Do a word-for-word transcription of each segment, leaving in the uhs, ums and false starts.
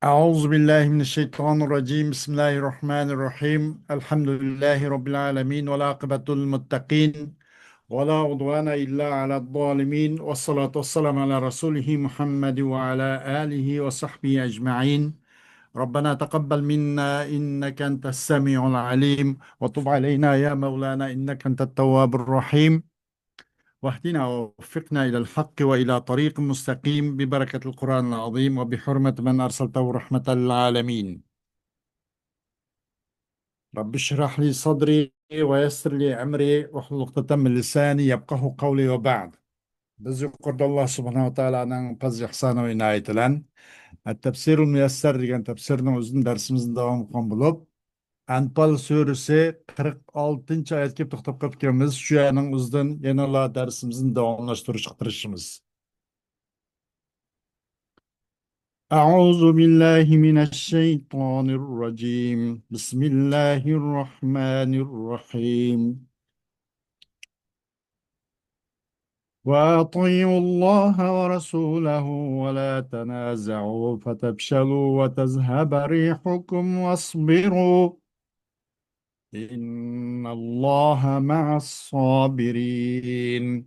أعوذ بالله من الشيطان الرجيم. بسم الله الرحمن الرحيم. الحمد لله رب العالمين، والعاقبة للمتقين، ولا عدوان إلا على الظالمين، والصلاة والسلام على رسوله محمد وعلى آله وصحبه أجمعين. ربنا تقبل منا إنك أنت السميع العليم، وتب علينا يا مولانا إنك أنت التواب الرحيم. واهدنا ووفقنا إلى الحق وإلى طريق مستقيم ببركة القرآن العظيم وبحرمة من أرسلته رحمة للعالمين. رب اشرح لي صدري ويسر لي أمري واحلل عقدة من لساني يفقهوا قولي وبعد. بىز يۇقىرىدا ئاللا سۇبھانەھۇ ۋە تائالانىڭ پەزلى ئىھسانى ۋە ئىنايىتى بىلەن تەپسىرۇل مۇيەسسەر دېگەن تەپسىرنىڭ ئۆزىدىن دەرسىمىزنى داۋام قىلغان بولۇپ، ئەنپال سۈرىسى قىرىق ئالتىنچى ئايەتكە توختاپ قېلىپكەنمىز. شۇ يەرنىڭ ئۆزىدىن يەنىلا دەرسىمىزنى داۋاملاشتۇرۇشقا تىرىشىمىز. أعوذ بالله من الشيطان الرجيم. بسم الله الرحمن الرحيم. وأطيعوا الله ورسوله ولا تنازعوا فتفشلوا وتذهب ريحكم واصبروا إن الله مع الصابرين.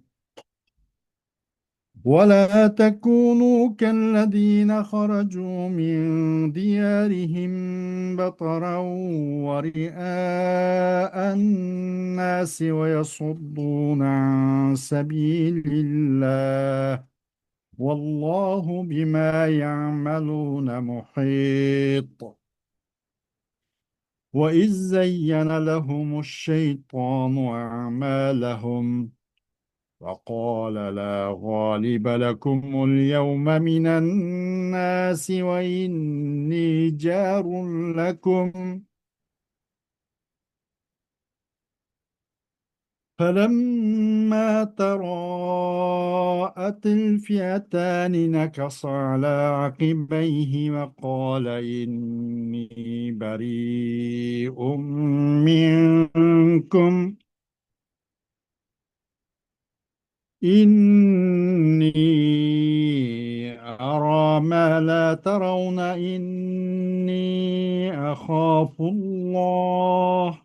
ولا تكونوا كالذين خرجوا من ديارهم بطرا ورئاء الناس ويصدون عن سبيل الله والله بما يعملون محيط. وإذ زين لهم الشيطان أعمالهم وقال لا غالب لكم اليوم من الناس وإني جار لكم فلما تراءت الفئتان نكص على عقبيه وقال إني بريء منكم إني أرى ما لا ترون إني أخاف الله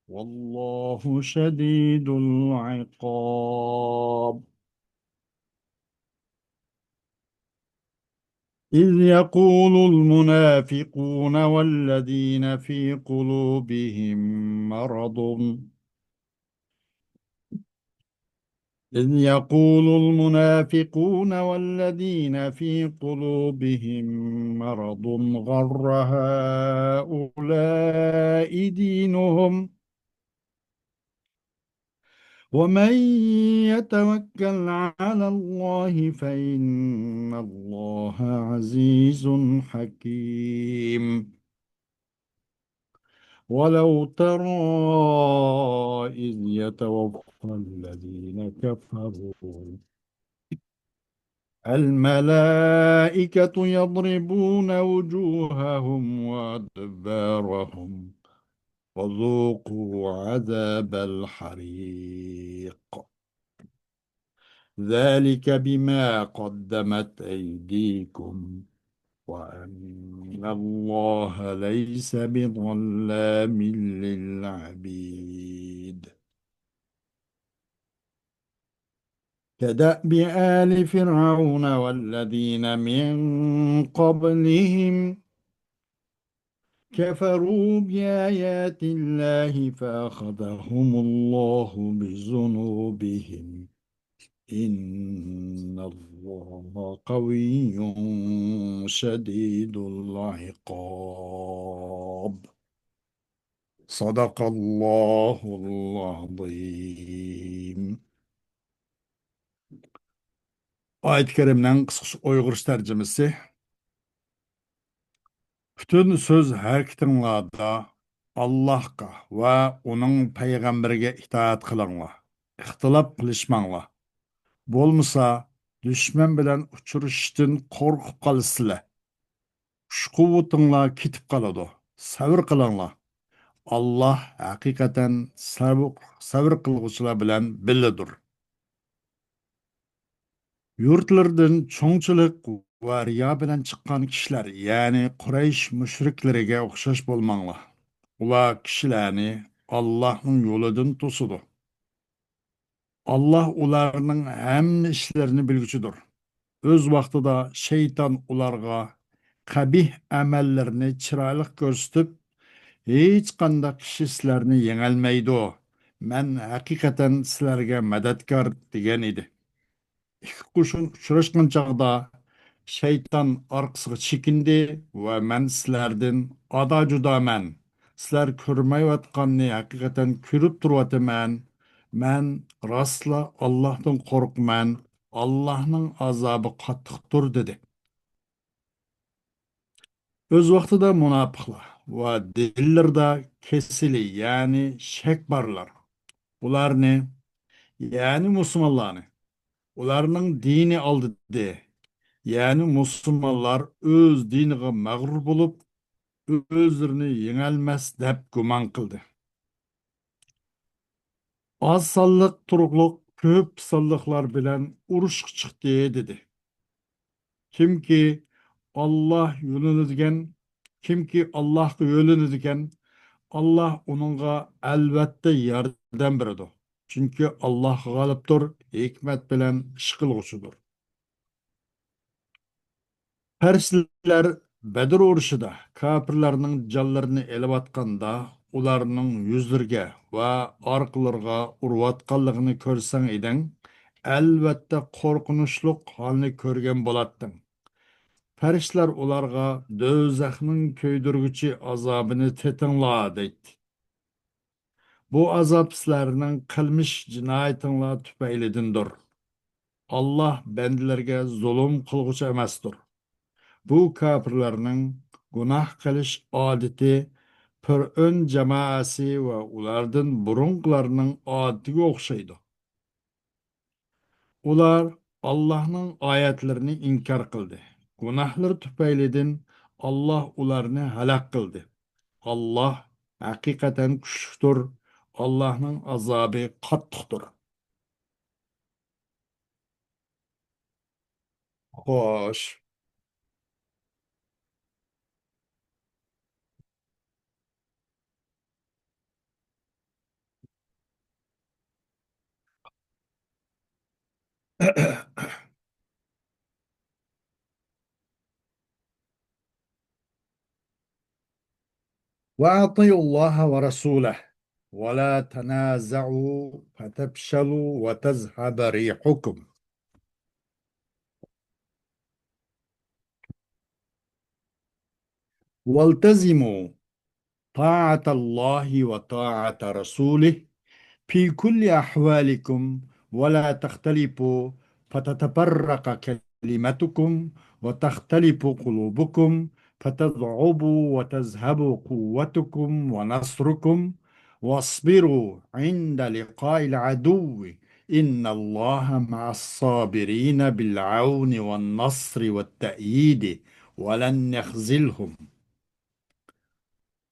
والله شديد العقاب. إذ يقول المنافقون والذين في قلوبهم مرض إذ يقول المنافقون والذين في قلوبهم مرض غر هؤلاء دينهم ومن يتوكل على الله فإن الله عزيز حكيم. ولو ترى إذ يتوفى الذين كفروا الملائكة يضربون وجوههم وأدبارهم وذوقوا عذاب الحريق. ذلك بما قدمت أيديكم وأن الله ليس بظلام للعبيد. كدأب آل فرعون والذين من قبلهم كفروا بآيات الله فأخذهم الله بذنوبهم إن الله قوي شديد العقاب. صدق الله العظيم. ئايەت كەرىمنىڭ قىسقىچە ئۇيغۇرچە تەرجىمىسى. پۈتۈن سۆز ھەرىكىتىڭلاردا ئاللاھقا ۋە ئۇنىڭ پەيغەمبىرىگە ئىتائەت قىلىڭلار، ئىختىلاپ قىلىشماڭلار. بولمىسا، دۈشمەن بىلەن ئۇچرىشىشتىن قورقۇپ قالىسىلەر. كۈچ-قۇۋۋىتىڭلار كېتىپ قالىدۇ. سەۋر قىلىڭلار. ئاللاھ ھەقىقەتەن سەۋر، سەۋر قىلغۇچىلار بىلەن بىللىدۇر. يۇرتلىرىدىن چوڭچىلىق ۋە رىيا بىلەن چىققان كىشىلەر، يەنى قۇرەيش مۇشرىكلىرىگە ئوخشاش بولماڭلار. ئۇلار كىشىلەرنى ئاللاھنىڭ يولىدىن توسىدۇ. ئاللاھ ئۇلارنىڭ ھەممە ئىشلىرىنى بىلگۈچىدۇر. ئۆز ۋاقتىدا شەيتان ئۇلارغا قەبىھ ئەمەللىرىنى چىرايلىق كۆرسىتىپ، ھېچقانداق كىشى سىلەرنى يېڭەلمەيدۇ، مەن ھەقىقەتەن سىلەرگە مەدەتكار، دېگەن ئىدى. ئىككى قوشۇن ئۇچراشقان چاغدا شەيتان ئارقىسىغا چېكىندى ۋە مەن سىلەردىن ئادا-جۇدامەن، سىلەر كۆرمەيۋاتقاننى ھەقىقەتەن كۆرۈپ تۇرۇۋاتىمەن، مەن راستلا ئاللاھتىن قورقىمەن، ئاللاھنىڭ ئازابى قاتتىقتۇر، دېدى. ئۆز ۋاقتىدا مۇناپىقلار ۋە دىللىرىدا كېسىلى، يەنى شەك بارلار، ئۇلارنى، يەنى مۇسۇلمانلارنى، ئۇلارنىڭ دىنى ئالدىدى، يەنى مۇسۇلمانلار ئۆز دىنىغا مەغرۇر بولۇپ، ئۆزلىرىنى يېڭەلمەس دەپ گۇمان قىلدى. ئاز سانلىق تۇرۇقلۇق كۆپ سانلىقلار بىلەن ئۇرۇشقا چىقتى، دېدى. كىمكى ئاللاھ يۆلىنىدىكەن، كىمكى ئاللاھقا يۆلىنىدىكەن، ئاللاھ ئۇنىڭغا ئەلۋەتتە ياردەم بېرىدۇ. چۈنكى ئاللاھ غالىبتۇر، ھېكمەت بىلەن ئىش قىلغۇچىدۇر. پەرىشتىلەر بەدر ئۇرۇشىدا كاپىرلارنىڭ جانلىرىنى ئېلىۋاتقاندا، ئۇلارنىڭ يۈزلىرىگە ۋە ئارقىلىرىغا ئۇرۇۋاتقانلىقىنى كۆرسەڭ ئىدىڭ، ئەلۋەتتە قورقۇنچلۇق ھالنى كۆرگەن بولاتتىڭ. پەرىشتىلەر ئۇلارغا، «دوزاخنىڭ كۆيدۈرگۈچى ئازابىنى تېتىڭلار» دەيتتى. بۇ ئازاب سىلەرنىڭ قىلمىش جىنايىتىڭلار تۈپەيلىدىندۇر. ئاللاھ بەندىلەرگە زۇلۇم قىلغۇچى ئەمەستۇر. بۇ كاپىرلارنىڭ گۇناھ قىلىش ئادىتى پىرئۆن جامائەسى ۋە ئۇلاردىن بۇرۇنقىلارنىڭ ئادىتىگە ئوخشايدۇ. ئۇلار ئاللاھنىڭ ئايەتلىرىنى ئىنكار قىلدى. گۇناھلىرى تۈپەيلىدىن ئاللاھ ئۇلارنى ھالاك قىلدى. ئاللاھ ھەقىقەتەن كۈچلۈكتۇر، ئاللاھنىڭ ئازابى قاتتىقتۇر. خوش. وأطيعوا الله ورسوله ولا تنازعوا فتفشلوا وتذهب ريحكم. والتزموا طاعة الله وطاعة رسوله في كل أحوالكم ولا تختلفوا فتتفرق كلمتكم وتختلف قلوبكم فتضعفوا وتذهب قوتكم ونصركم واصبروا عند لقاء العدو إن الله مع الصابرين بالعون والنصر والتأييد ولن يخذلهم.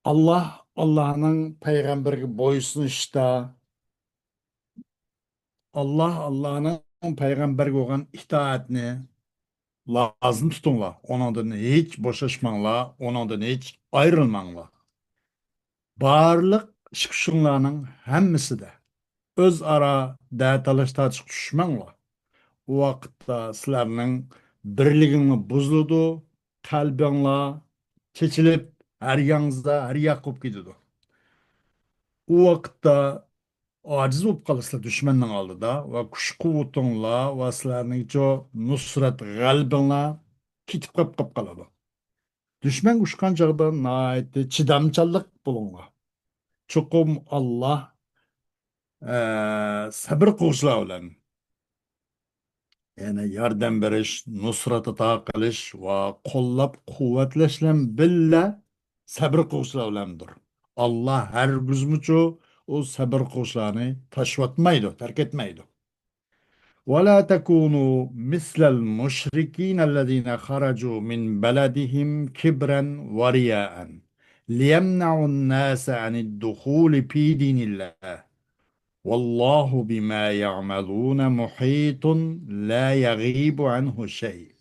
ئاللاھ، ئاللاھنىڭ پەيغەمبىرىگە بويسۇنۇشتا، ئاللاھ، ئاللاھنىڭ پەيغەمبىرىگە بولغان ئىتائەتنى لازىم تۇتۇڭلار. ئۇنىڭدىن ھېچ بوشاشماڭلار، ئۇنىڭدىن ھېچ ئايرىلماڭلار. بارلىق ئىش-كۈچۈڭلارنىڭ ھەممىسىدە ئۆزئارا دەتالاش-تارتىشقا چۈشمەڭلار. ئۇ ۋاقىتتا سىلەرنىڭ بىرلىكىڭلار بۇزۇلىدۇ، قەلبىڭلار چېچىلىپ، ھەر ياڭزا، ھەر ياق بولۇپ كېتىدۇ. ئۇ ۋاقىتتا ئاجىز بولۇپ قالىسىلەر دۈشمەننىڭ ئالدىدا ۋە كۈچ-قۇۋۋىتىڭلار ۋە سىلەرنىڭچۇ نۇسرەت، غەلىبىڭلار كېتىپ قېلىپ، قېلىپ قالىدۇ. دۈشمەنگە ئۇچقان چاغدا ناھايىتى چىدامچانلىق بولۇڭلار. چوقۇم ئاللاھ، ئە، سەبرى قىلغۇچىلار بىلەن، يەنى ياردەم بېرىش، نۇسرەت ئاتا قىلىش ۋە قوللاپ-قۇۋۋەتلەش بىلەن بىللە سەبرى قىلغۇچىلار بىلەندۇر. ئاللاھ ھەرگىزمۇچۇ ئۇ سەبرى قىلغۇچىلارنى تاشلىۋەتمەيدۇ، تەرك ئەتمەيدۇ. ولا تكونوا مثل المشركين الذين خرجوا من بلدهم كبرا ورياء ليمنعوا الناس عن الدخول في دين الله والله بما يعملون محيط لا يغيب عنه شيء.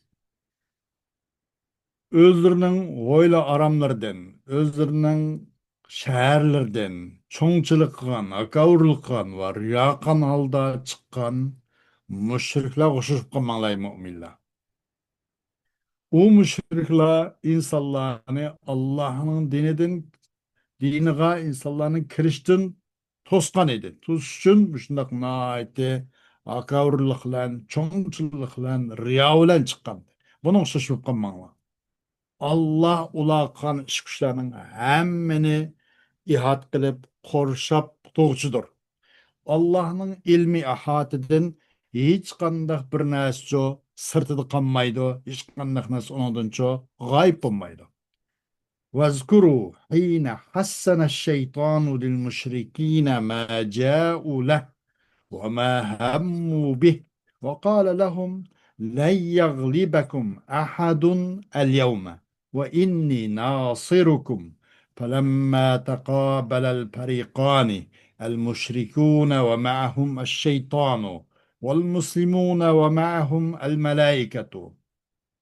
ئۆزلىرىنىڭ ھويلا ئاراملىرىدىن، ئۆزلىرىنىڭ شەھەرلىرىدىن چوڭچىلىق قىلغان، ھاكاۋۇرلۇق قىلغان ۋە رىياكار ھالدا چىققان مۇشرىكلارغا ئوخشىشىپ قالماڭلار، ئەي مۆمىنلەر. ئۇ مۇشرىكلار ئىنسانلارنى ئاللاھنىڭ دىنىدىن، دىنىغا ئىنسانلارنىڭ كىرىشتىن توسقان ئىدى. توسۇش ئۈچۈن مۇشۇنداق ناھايىتى ھاكاۋۇرلۇق بىلەن، چوڭچىلىق بىلەن، رىيا بىلەن چىققان. بۇنىڭغا ئوخشاش بولۇپ قالماڭلار. ئاللا ئۇلار قىلغان ئىش-كۈچلەرنىڭ ھەممىنى ئىھاتە قىلىپ، قورشاپ تۇرغۇچىدۇر. ئاللانىڭ ئىلمى ئىھاتىدىن ھېچقانداق بىر نەرسىچۇ سىرتىدا قالمايدۇ، ھېچقانداق نەرسە ئۇنىڭدىنچۇ غايىب بولمايدۇ. واذكروا حين حسن الشيطان للمشركين ما جاءوا له وما هموا به وقال لهم لن يغلبكم أحد اليوم وإني ناصركم. فلما تقابل الفريقان المشركون ومعهم الشيطان والمسلمون ومعهم الملائكة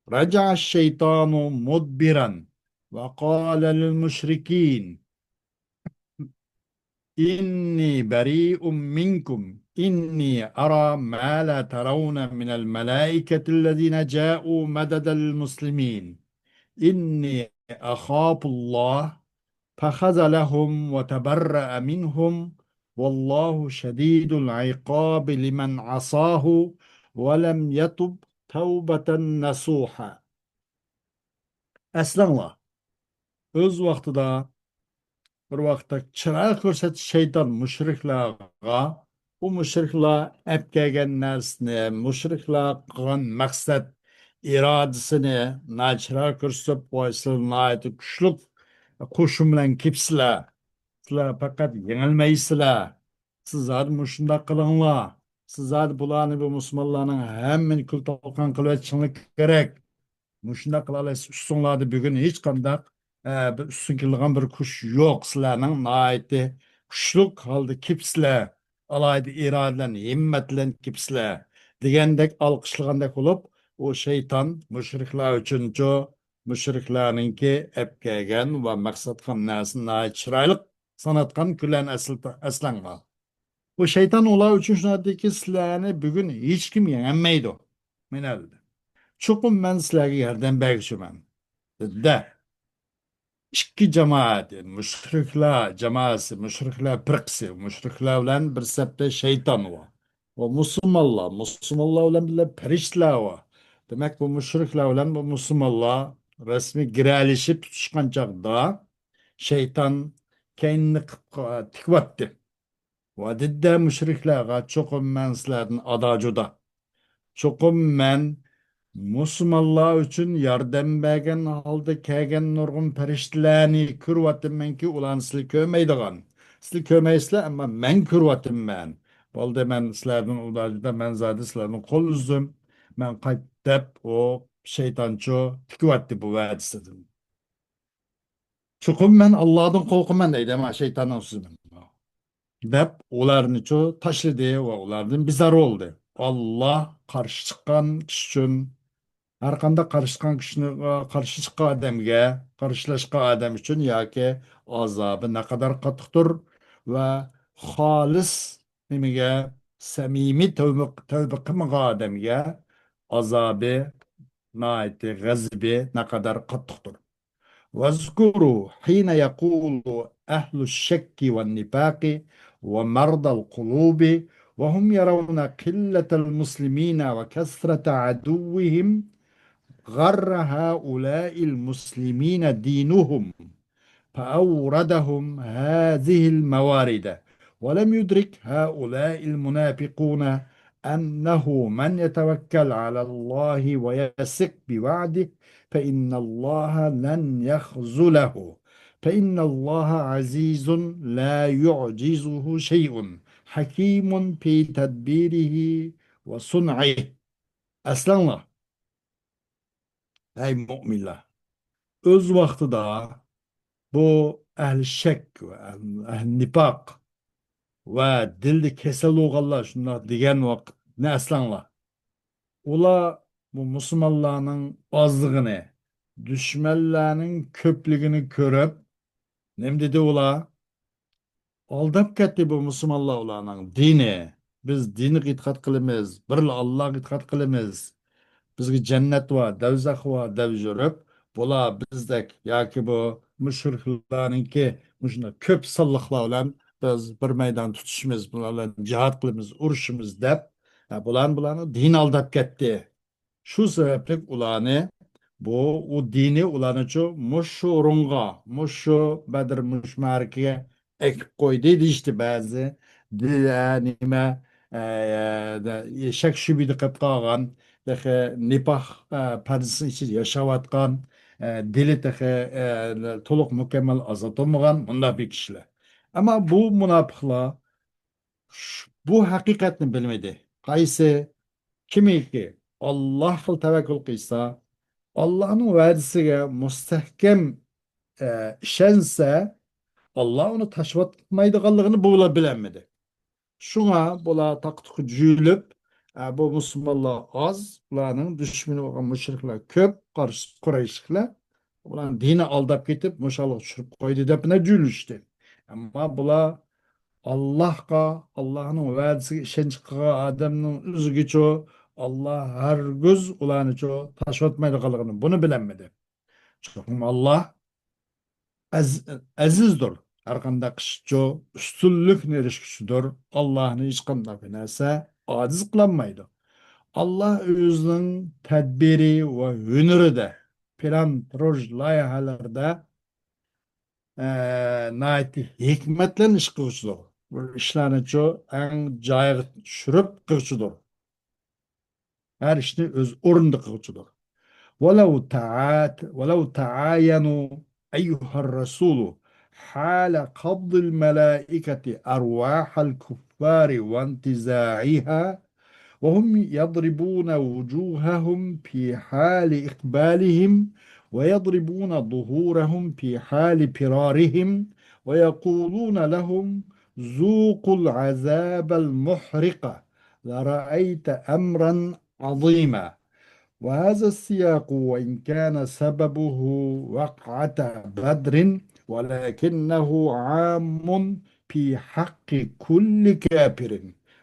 رجع الشيطان مدبرا وقال للمشركين إني بريء منكم إني أرى ما لا ترون من الملائكة الذين جاءوا مددا للمسلمين إني أخاف الله فخذلهم وتبرأ منهم والله شديد العقاب لمن عصاه ولم يتب توبة نصوحا. ئەسلەڭلار، ئۆز ۋاقتىدا بىر ۋاقىتتا چىرايلىق كۆرسەتتى شەيتان مۇشرىكلارغا. ئۇ مۇشرىكلار ئەپ كەلگەن نەرسىنى، مۇشرىكلار قىلغان مەقسەت ئىرادىسىنى ناچىرايلىق كۆرسىتىپ، ۋاي سىلەر ناھايىتى كۈچلۈك قوشۇن بىلەن كېپسىلەر، سىلەر پەقەت يېڭىلمەيسىلەر، سىز زادى مۇشۇنداق قىلىڭلار، سىز زادى بۇلارنى، بۇ مۇسۇلمانلارنىڭ ھەممىنى كۈل تالقان قىلىۋېتىشىڭلار كېرەك. مۇشۇنداق قىلالايسىز، ئۈستۈڭلاردا بۈگۈن ھېچقانداق، ئە، بىر ئۈستۈن كېلىدىغان بىر كۈچ يوق. سىلەرنىڭ ناھايىتى كۈچلۈك ھالدا كېپسىلەر، ئالاھىدە ئىرادە بىلەن، ھىممەت بىلەن كېپسىلەر، دېگەندەك ئالقىشلىغاندەك بولۇپ، ئۇ شەيتان مۇشرىكلار ئۈچۈنچۇ، مۇشرىكلارنىڭكى ئەپ كەلگەن ۋە مەقسەت قىلغان نەرسىنى ناھايىتى چىرايلىق ساناتقان كۈنلەرنى ئەسلىتە-، ئەسلەڭلار. بۇ شەيتان ئۇلار ئۈچۈن شۇنداق دېدىكى، سىلەرنى بۈگۈن ھېچكىم يېڭەلمەيدۇ. مانا دېدى. چوقۇم مەن سىلەرگە ياردەم بەرگۈچىمەن، دېدى-دە. ئىككى جامائەت، يەنى مۇشرىكلار جامائەسى، مۇشرىكلار پىرقىسى، مۇشرىكلار بىلەن بىر سەپتە شەيتان بار. ۋە مۇسۇلمانلار، مۇسۇلمانلار بىلەن بىللە پەرىشتىلەر بار. دېمەك، بۇ مۇشرىكلار بىلەن بۇ مۇسۇلمانلار رەسمىي گىرەلىشىپ تۇتۇشقان چاغدا شەيتان كەينىنى قىپ-، تىكىۋەتتى. ۋە دېدى مۇشرىكلارغا، چوقۇم مەن سىلەردىن ئادا-جۇدا. چوقۇم مەن مۇسۇلمانلار ئۈچۈن ياردەم بەرگەن ھالدا كەلگەن نۇرغۇن پەرىشتىلەرنى كۆرۈۋاتىمەنكى، ئۇلارنى سىلەر كۆرمەيدىغان. سىلەر كۆرمەيسىلەر، ئەمما مەن كۆرۈۋاتىمەن. بولدى، مەن سىلەردىن ئۇدا-جۇدا، مەن زادى سىلەردىن قول ئۈزدۈم. مەن قايت دەپ، ئۇ شەيتانچۇ تىكىۋەتتى بۇ ۋەدىسىدىن. چوقۇم مەن ئاللادىن قورقىمەن دەيدۇ، ئەمما شەيتاننىڭ سۆزى مەن. دەپ ئۇلارنىچۇ تاشلىدى ۋە ئۇلاردىن بىزار بولدى. ئاللا قارشى چىققان كىشى ئۈچۈن، ھەر قانداق قارشى چىققان كىشىنى، قارشى چىققان ئادەمگە، قارشىلاشقان ئادەم ئۈچۈن ياكى ئازابى نەقەدەر قاتتىقتۇر ۋە خالىس نېمىگە، سەمىمىي تەۋبە، تەۋبە قىلمىغان ئادەمگە ئازابى ناھايىتى، غەزىپى نەقەدەر قاتتىقتۇر. واذكروا حين يقول أهل الشك والنفاق ومرضى القلوب وهم يرون قلة المسلمين وكثرة عدوهم غر هؤلاء المسلمين دينهم فأوردهم هذه الموارد ولم يدرك هؤلاء المنافقون أنه من يتوكل على الله ويثق بوعده فإن الله لن يخذله فإن الله عزيز لا يعجزه شيء حكيم في تدبيره وصنعه. ئەسلەڭلار، ئەي مۆمىنلەر! ئۆز ۋاقتىدا بۇ ئەھلى شەك ۋە ئەھلى نىپاق ۋە دىلدا كېسەل بولغانلار شۇنداق دېگەن ۋاقىتنى ئەسلەڭلار. ئۇلار بۇ مۇسۇلمانلارنىڭ ئازلىقىنى، دۈشمەنلەرنىڭ كۆپلۈكىنى كۆرۈپ، نېمە دېدى ئۇلار؟ ئالداپ كەتتى بۇ مۇسۇلمانلار ئۇلارنىڭ دىنى. بىز دىنغا ئېتىقاد قىلىمىز، بىرلا ئاللاغا ئېتىقاد قىلىمىز. بىزگە جەننەت بار، دەۋزەخ بار دەپ يۈرۈپ، بۇلار بىزدەك ياكى بۇ مۇشرىكلارنىڭكى مۇشۇنداق كۆپ سانلىقلار بىلەن بىز بىر مەيدان تۇتۇشىمىز، بۇلار بىلەن جىھاد قىلىمىز، ئۇرۇشىمىز دەپ، ھە، بۇلارنى، بۇلارنىڭ دىنى ئالداپ كەتتى. شۇ سەۋەبلىك ئۇلارنى بۇ، ئۇ دىنى ئۇلارنىچۇ مۇشۇ ئورۇنغا، مۇشۇ بەدر، مۇشۇ مەرىكىگە ئەكىپ قويدى دېيىشتى بەزى. دى-، ئە، نېمە، ئە، دە-، شەك شۈبھىدە قېلىپ قالغان، تېخى نىپاق، ئە، پەردىسىنىڭ ئىچىدە ياشاۋاتقان، ئە، دىلى تېخى، ئە، تولۇق مۇكەممەل ئازاد بولمىغان مۇنداق بىر كىشىلەر. ئەمما بۇ مۇناپىقلار ش-، بۇ ھەقىقەتنى بىلمىدى. قايسى؟ كىمكى ئاللاھقا تەۋەككۈل قىلسا، ئاللاھنىڭ ۋەدىسىگە مۇستەھكەم، ئە، ئىشەنسە، ئاللاھ ئۇنى تاشلىۋەتمەيدىغانلىقىنى بۇلار بىلەلمىدى. شۇڭا بۇلار تاقا-تۇقا جۈيلۈپ، ئە، بۇ مۇسۇلمانلار ئاز، بۇلارنىڭ دۈشمىنى بولغان مۇشرىكلار كۆپ، قارشى قۇرەيشلىكلەر. بۇلارنىڭ دىنى ئالداپ كېتىپ، مۇشۇ ھالغا چۈشۈرۈپ قويدى دەپ مانا جۈيلۈشتى. ئەمما بۇلار ئاللاھقا، ئاللاھنىڭ ۋەدىسىگە ئىشەنچ قىلغان ئادەمنىڭ ئۆزىگىچۇ، ئاللاھ ھەرگىز ئۇلارنىچۇ تاشلىۋەتمەيدىغانلىقىنى بۇنى بىلەلمىدى. چوقۇم ئاللاھ ئەز-، ئەزىزدۇر. ھەرقانداق ئىشچۇ ئۈستۈنلۈكنى ئېرىشكۈچىدۇر. ئاللاھنى ھېچقانداق بىر نەرسە ئاجىز قىلالمايدۇ. ئاللاھ ئۆزىنىڭ تەدبىرى ۋە ھۈنىرىدە، پىلان، پروژې، لايىھەلىرىدە، ئە، ناھايىتى ھېكمەت بىلەن ئىش قىلغۇچىدۇر. بۇ ئىشلارنىچۇ ئەڭ جايىغا چۈشۈرۈپ قىلغۇچىدۇر. ھەر ئىشنى ئۆز ئورنىدا قىلغۇچىدۇر. ولو تعا-، ولو تعاينوا أيها الرسول حال قبض الملائكة أرواح الكفار وانتزاعها، وهم يضربون وجوههم في حال إقبالهم، ويضربون ظهورهم في حال فرارهم، ويقولون لهم: ذوقوا العذاب المحرق، لرأيت أمرا عظيما. وهذا السياق وإن كان سببه وقعة بدر ولكنه عام في حق كل كافر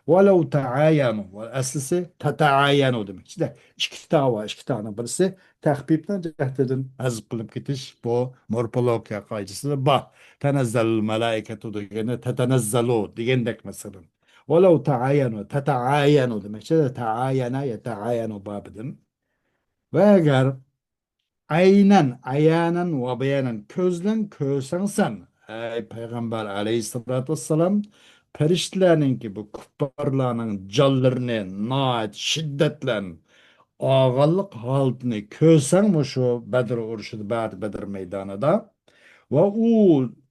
ولو تعاينوا. ئەسلىسى تەتەئايەنۇ دېمەكچىدە. ئىككى تا بار، ئىككى تانىڭ بىرسى تەخپىپنىڭ جەھىتىدىن ھەزىپ قىلىنىپ كېتىش، بۇ مورفولوگىيە قائىدىسىدە بار. تەنەززەل مەلائىكەتۇ دېگەندە تەتەنەززەلۇ دېگەندەك مەسىلەن. ۋەلەۋ تەئايەنۇ، تەتەئايەنۇ دېمەكچى، تەئايەنە يەتەئايەنۇ بابىدىن. ۋە ئەگەر ئەينەن، ئەيەنەن ۋە بەيەنەن، كۆزلەن كۆرسەڭ سەن، ئەي پەيغەمبەر ئەلەيھىسسالاتۇ ۋەسسالام، پەرىشتىلەرنىڭكى، بۇ كۇپپارلارنىڭ جانلىرىنى ناھايىتى شىددەت بىلەن ئالغانلىق ھالىتىنى كۆرسەڭ، مۇشۇ بەدر ئۇرۇشىدا، بەدر، بەدر مەيدانىدا، ۋە ئۇ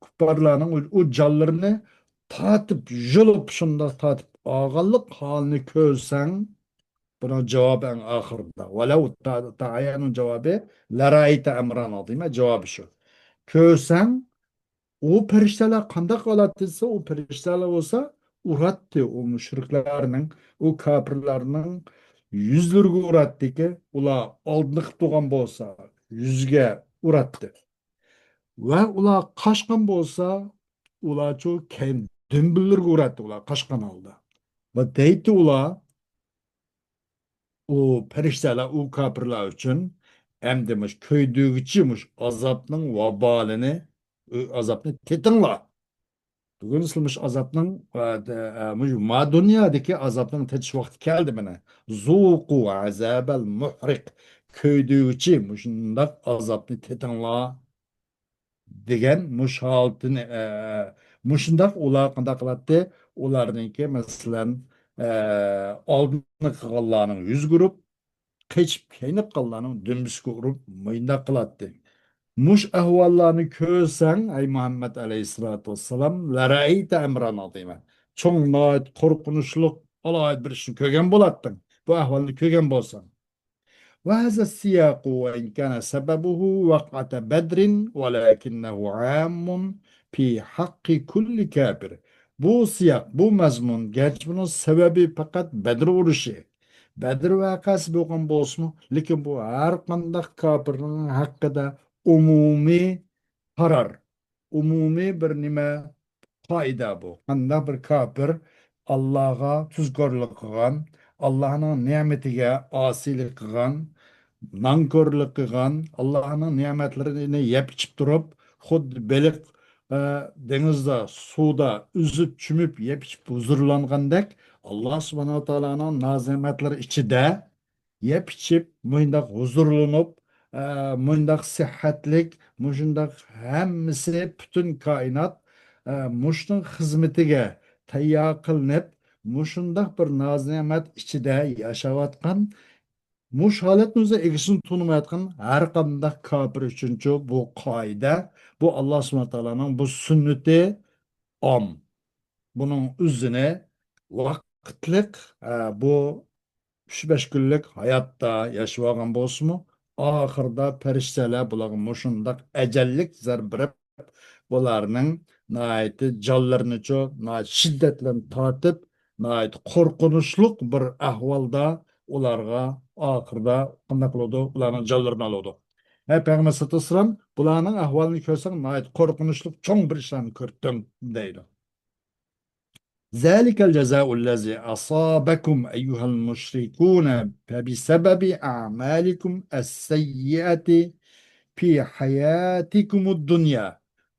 كۇپپارلارنىڭ ئۇ، ئۇ جانلىرىنى تارتىپ، يۇلۇپ، شۇنداق تارتىپ ئالغانلىق ھالىنى كۆرسەڭ، بۇنىڭ جاۋابى ئەڭ ئاخىرىدا. ۋەلەۋ تا-، تائەييەننىڭ جاۋابى لەرەئەيتە ئەمران ئازىما، جاۋابى شۇ. كۆرسەڭ، ئۇ پەرىشتەلەر قانداق قىلاتتى دېسە، ئۇ پەرىشتەلەر بولسا ئۇراتتى، ئۇ مۇشرىكلارنىڭ، ئۇ كاپىرلارنىڭ يۈزلىرىگە ئۇراتتىكى، ئۇلار ئالدىنى قىلىپ تۇرغان بولسا، يۈزىگە ئۇراتتى. ۋە ئۇلار قاچقان بولسا، ئۇلارچۇ كەينى دۈمبىلىرىگە ئۇراتتى، ئۇلار قاچقان ھالدا. ۋە دەيتتى ئۇلار، ئۇ پەرىشتەلەر ئۇ كاپىرلار ئۈچۈن، ئەمدى مۇشۇ كۆيدۈرگۈچى مۇشۇ ئازابنىڭ ۋابالىنى، ئۇ ئازابنى تېتىڭلار. بۈگۈن سىلەر مۇشۇ ئازابنىڭ، ئە، دە-، ئە، مۇشۇ ما دۇنيادىكى ئازابنىڭ تېتىش ۋاقتى كەلدى مانا. زۇقۇ ئەزابەل مۇھرىق. كۆيدۈرگۈچى مۇشۇنداق ئازابنى تېتىڭلار. دېگەن مۇشۇ ھالىتىنى، ئە، مۇشۇنداق ئۇلار قانداق قىلاتتى؟ ئۇلارنىڭكى، مەسىلەن، ئە، ئالدىنى قىلغانلارنىڭ يۈزىگە ئۇرۇپ، قېچىپ كەينىگە قالغانلارنىڭ دۈمبىسىگە ئۇرۇپ، مۇنداق قىلاتتى. مۇشۇ ئەھۋاللارنى كۆرسەڭ، ئەي مۇھەممەد ئەلەيھىسسالاتۇ ۋەسسالام، لەرەئەيتە ئەمران ئازىما. چوڭ، ناھايىتى قورقۇنچلۇق، ئالاھىدە بىر ئىشنى كۆرگەن بولاتتىڭ. بۇ ئەھۋالنى كۆرگەن بولساڭ. وهذا السياق وإن كان سببه وقعة بدر ولكنه عام في حق كل كافر. بۇ سىياق، بۇ مەزمۇن، گەرچە بۇنىڭ سەۋەبى پەقەت بەدر ئۇرۇشى، بەدر ۋەقەسى بولغان بولسىمۇ، لېكىن بۇ ھەر قانداق كاپىرنىڭ ھەققىدە ئومۇمىي قارار، ئومۇمىي بىر نېمە، قائىدە بۇ. قانداق بىر كاپىر ئاللاغا تۇزكورلۇق قىلغان، ئاللانىڭ نېمىتىگە ئاسىيلىق قىلغان، نانكورلۇق قىلغان، ئاللانىڭ نېمەتلىرىنى يەپ ئىچىپ تۇرۇپ، خۇددى بېلىق، ئە، دېڭىزدا، سۇدا ئۈزۈپ، چۈمۈپ، يەپ ئىچىپ ھۇزۇرلانغاندەك، ئاللا سۇبھانەھۇ ۋە تائالانىڭ نازىنېمەتلىرى ئىچىدە يەپ ئىچىپ، مۇشۇنداق ھۇزۇرلىنىپ، ئە، مۇشۇنداق سىھھەتلىك، مۇشۇنداق ھەممىسى پۈتۈن كائىنات، ئە، مۇشۇنىڭ خىزمىتىگە تەييار قىلىنىپ، مۇشۇنداق بىر ناز-نېمەت ئىچىدە ياشاۋاتقان، مۇشۇ ھالەتنىڭ ئۆزىدە ئىگىسىنى تونۇمايۋاتقان ھەر قانداق كاپىر ئۈچۈنچۇ بۇ قائىدە، بۇ ئاللا سۇبھانەھۇ ۋە تائالانىڭ بۇ سۈننىتى ئام. بۇنىڭ ئۆزىنى ۋاقىتلىق، ئە، بۇ ئۈچ-بەش كۈنلۈك ھاياتتا ياشىۋالغان بولسىمۇ، ئاخىرىدا پەرىشتىلەر بۇلارغا مۇشۇنداق ئەجەللىك زەربە بېرىپ، بۇلارنىڭ ناھايىتى جانلىرىنىچۇ، ناھايىتى شىددەتلىرىنى تارتىپ، ناھايىتى قورقۇنچلۇق بىر ئەھۋالدا ئۇلارغا ئاخىرىدا قانداق قىلىدۇ؟ ئۇلارنىڭ جانلىرىنى ئالىدۇ. ھەي پەيغەمبەر سەللەللاھۇ ئەلەيھى ۋەسەللەم، بۇلارنىڭ ئەھۋالىنى كۆرسەڭ، ناھايىتى قورقۇنچلۇق چوڭ بىر ئىشلارنى كۆردۈڭ، دەيدۇ. ذلك الجزاء الذي أصابكم أيها المشركون بسبب أعمالكم السيئة في حياتكم الدنيا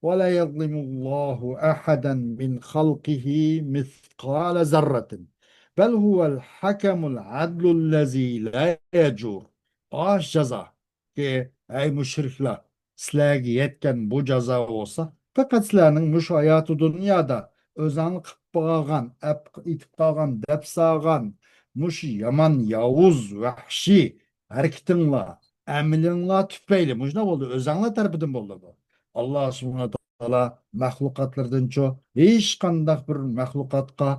ولا يظلم الله أحدا من خلقه مثقال ذرة بل هو الحكم العدل الذي لا يجور. ئاش جازا. كى، ھەي مۇشرىكلار، سىلەرگە يەتكەن بۇ جازا بولسا، پەقەت سىلەرنىڭ مۇشۇ ھاياتى دۇنيادا ئۆزەڭلار قىلىپ قالغان، ئەپ-، ئېتىپ قالغان، دەپ سالغان مۇشۇ يامان، ياۋۇز، ۋەھشىي ھەرىكىتىڭلار، ئەمىلىڭلار تۈپەيلى مۇشۇنداق بولدى، ئۆزەڭلار تەرىپىدىن بولدى بۇ. ئاللا سۇبھانەھۇ تائالا مەخلۇقاتلىرىدىنچۇ ھېچقانداق بىر مەخلۇقاتقا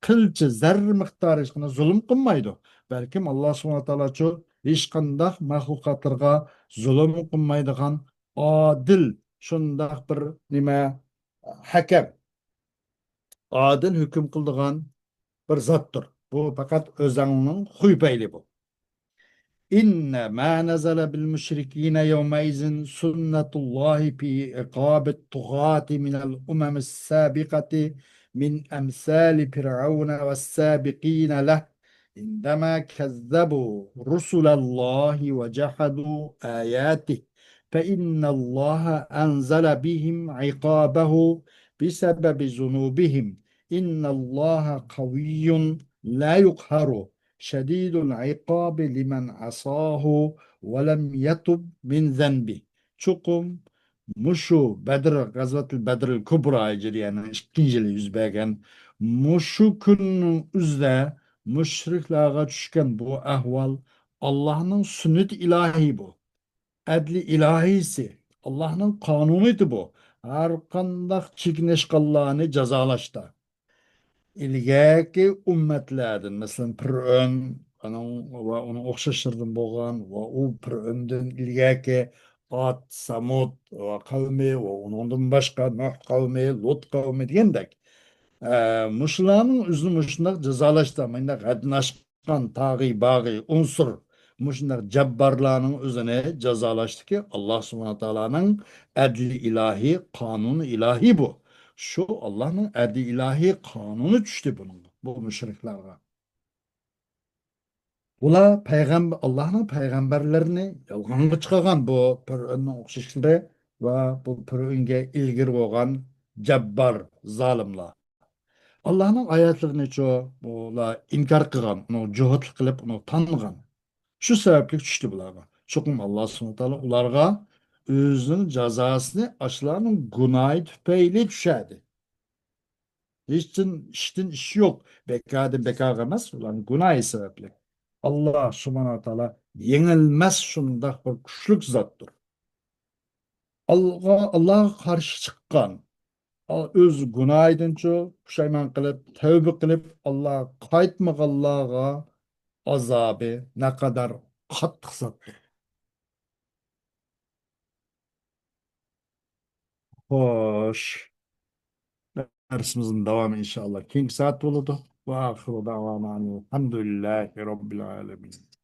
قىلچە زەررە مىقدارى ھېچقانداق زۇلۇم قىلمايدۇ. بەلكىم ئاللا سۇبھانەھۇ تائالاچۇ ھېچقانداق مەخلۇقاتلىرىغا زۇلۇم قىلمايدىغان ئادىل، شۇنداق بىر نېمە، ھەكەم، ئادىل ھۆكۈم قىلىدىغان بىر زاتتۇر. بۇ پەقەت ئۆزەڭنىڭ خۇيپەيلى بۇ. إن ما نزل بالمشركين يومئذ سنة الله في عقاب الطغاة من الأمم السابقة من أمثال فرعون والسابقين له عندما كذبوا رسل الله وجحدوا آياته فإن الله أنزل بهم عقابه بسبب ذنوبهم إن الله قوي لا يقهر شديد العقاب لمن عصاه ولم يتب من ذنبه. چوقۇم مۇشۇ بەدر، غەزۋەتۇل بەدرىل كۇبرا ھىجرىيەنىڭ ئىككىنچى يىلى يۈز بەرگەن مۇشۇ كۈننىڭ ئۆزىدە مۇشرىكلارغا چۈشكەن بۇ ئەھۋال ئاللانىڭ سۈننىتى ئىلاھىي بۇ. ئەدلى ئىلاھىيسى، ئاللانىڭ قانۇنىيىتى بۇ. ھەر قانداق چېكىنىشقانلارنى جازالاشتا. ئىلگەركى ئۈممەتلەردىن، مەسىلەن، پىرئۆن، ئۇنىڭ ۋە ئۇنىڭ ئوخشاشلىرىدىن بولغان ۋە ئۇ پىرئۆندىن ئىلگەركى ئاد، سەمۇد ۋە قەۋمى ۋە ئۇنىڭدىن باشقا نۇھ قەۋمى، لۇت قەۋمى دېگەندەك، ئە، مۇشۇلارنىڭ ئۆزىنى مۇشۇنداق جازالاشتا، مۇنداق ھەددىنى ئاشقان تاغىي باغىي ئۇنسۇر، مۇشۇنداق جاببارلارنىڭ ئۆزىنى جازالاشتىكى ئاللا سۇبھانەھۇ تائالانىڭ ئەدلى ئىلاھىي، قانۇنى ئىلاھىي بۇ. شۇ ئاللانىڭ ئەدلى ئىلاھىي قانۇنى چۈشتى بۇنىڭغا، بۇ مۇشرىكلارغا. بۇلار پەيغەمبەر، ئاللانىڭ پەيغەمبەرلىرىنى يالغانغا چىقارغان بۇ پىرئۆننىڭ ئوخشاشلىرى ۋە بۇ پىرئۆنگە ئىلگىرى بولغان جاببار زالىملار. ئاللانىڭ ئايەتلىرىنىچۇ بۇلار ئىنكار قىلغان، ئۇنى جۇھۇتلۇق قىلىپ، ئۇنى تانغان. شۇ سەۋەبلىك چۈشتى بۇلارغا. چوقۇم ئاللا سۇبھانەھۇ تائالا ئۇلارغا ئۆزىنىڭ جازاسىنى ئاشۇلارنىڭ گۇناھى تۈپەيلى چۈشەردى. ھېچتىن، ئىشتىن ئىش يوق. بىكاردىن بىكارغا ئەمەس، ئۇلارنىڭ گۇناھى سەۋەبلىك. ئاللا سۇبھانەھۇ تائالا يېڭىلمەس شۇنداق بىر كۈچلۈك زاتتۇر. ئالغا-، ئاللاغا قارشى چىققان، ئۆز گۇناھىدىنچۇ پۇشايمان قىلىپ، تەۋبە قىلىپ، ئاللاغا قايتمىغانلارغا ئازابى نەقەدەر قاتتىق زاتتۇر. خوش. دەرسىمىزنىڭ داۋامى ئىنشائاللا كېيىنكى سائەت بولىدۇ. وآخر دعوانا أن الحمد لله رب العالمين.